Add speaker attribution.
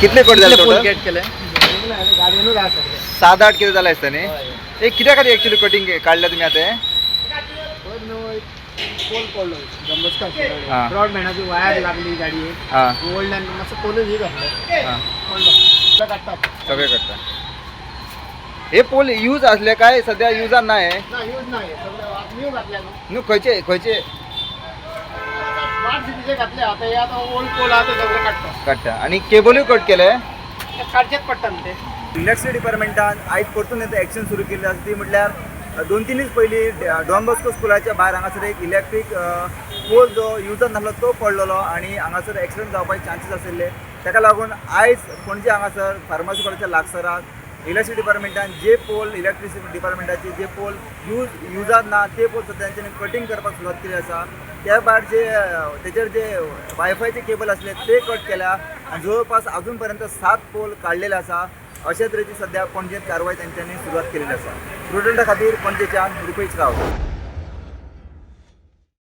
Speaker 1: कितले कट जाले
Speaker 2: कितले पोल
Speaker 1: टोटल?
Speaker 2: कट केले?
Speaker 3: गाडयेनूच आसा सगळे.
Speaker 1: 7-8 कितें जालें आसता न्ही? हे कित्या खातीर एक्चुअली कटिंग काडल्या तुमी आतां हें?
Speaker 3: पयर न्हू एक पोल पडलो डॉन
Speaker 1: हा.
Speaker 3: ब्रॉडबँडाची वायर लागली गाडयेक.
Speaker 1: हां.
Speaker 3: ओल्ड मातसो पोलूच ही घातलो.
Speaker 1: हां.
Speaker 3: पडलो तो काडटात.
Speaker 1: सगळे करता. हे पोल यूज असले काय सध्या युजान ना हे?
Speaker 3: ना, यूज ना, हे सगळे न्यू घातले न्हू.
Speaker 1: न्हू, खंयचे खंयचे?
Speaker 3: स्मार्ट सिटीचे घातले. आता हे आता ओल्ड पोल आहा ते सगळे काडटा.
Speaker 1: काडटा आनी केबलूय कट केले?
Speaker 3: ते काडचेच पडटा न्हू ते.
Speaker 1: इलेक्ट्रिसिटी डिपार्टमेंटान आयज परतून एकदां एक्शन सुरू केल्ली आसा. ती म्हटल्यार 2-3 दीस पयलीं डॉन बॉस्को स्कुलाच्या भायर हांगासर एक इलेक्ट्रीक पोल जो युजान नासलो तो पडलेलो आनी हांगासर एक्सिडंट जावपाचे चान्सीस आशिल्ले. ताका लागून आयज पणजे हांगासर फार्मासी कॉलेजच्या लागसराक इलेक्ट्रिसिटी डिपार्टमेंटान जे पोल, इलेक्ट्रिसिटी डिपार्टमेंटाचे जे पोल युजान ना ते पोल सद्या तेंच्यांनी कटींग करपाक सुरवात केली आसा. त्या भायर जे तेचेर जे वायफायचे केबल आसले ते कट केल्या आनी जवळपास अजून पर्यंत 7 पोल काडलेले आसा. अशा तरेची सध्या पणजेंत कारवाय तेंच्यांनी सुरवात केलेली आसा. प्रुडंटा खातीर पणजेच्यान रुपेश राव.